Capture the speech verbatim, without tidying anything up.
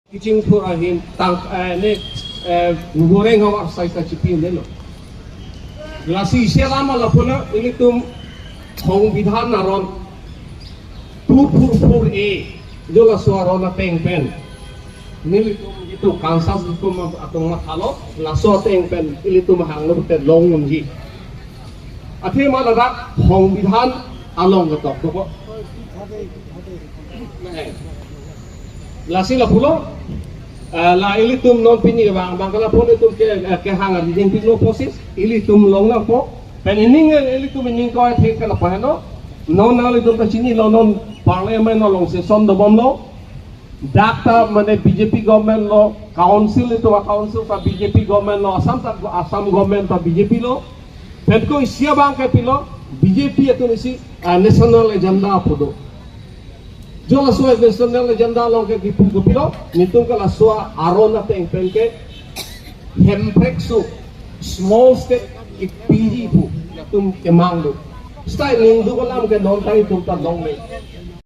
Kachingthur ahin tang eh, ne eh, goreng hawa sai ta chipi ne lo. Lasi isi alam lapulo ilitum Songbidhan aron two four four A jo laso aron ateng pen. Nelitum itum kansas itum atum mathalo laso ateng pen ilitum hanglo te long unji. Athema ladak Songbidhan along ketok doko. Lasi lapulo eh, la ilitum non pini bang bang kala pon itum ke eh, kehang adi ding pilo posis ilitum long nangpo. Pen ining eh, ilitum ining ko thek kala paheno. Non na ilitum ta chinilo non parliament along session dobomlo. Dak ta mane B J P government lo, council itum a council ta B J P government lo, Assam ta Assam government ta B J P lo. Pen ko isi abang ke pilo, B J P atum isi ah, national agenda pu do. Jo laso national agenda along ke kipu kopilo, nelitum ke laso aron ateng pen ke Hemprek su small state kipiji pu latum kemang do. Stai ningduk alam ke non ta itum ta longle.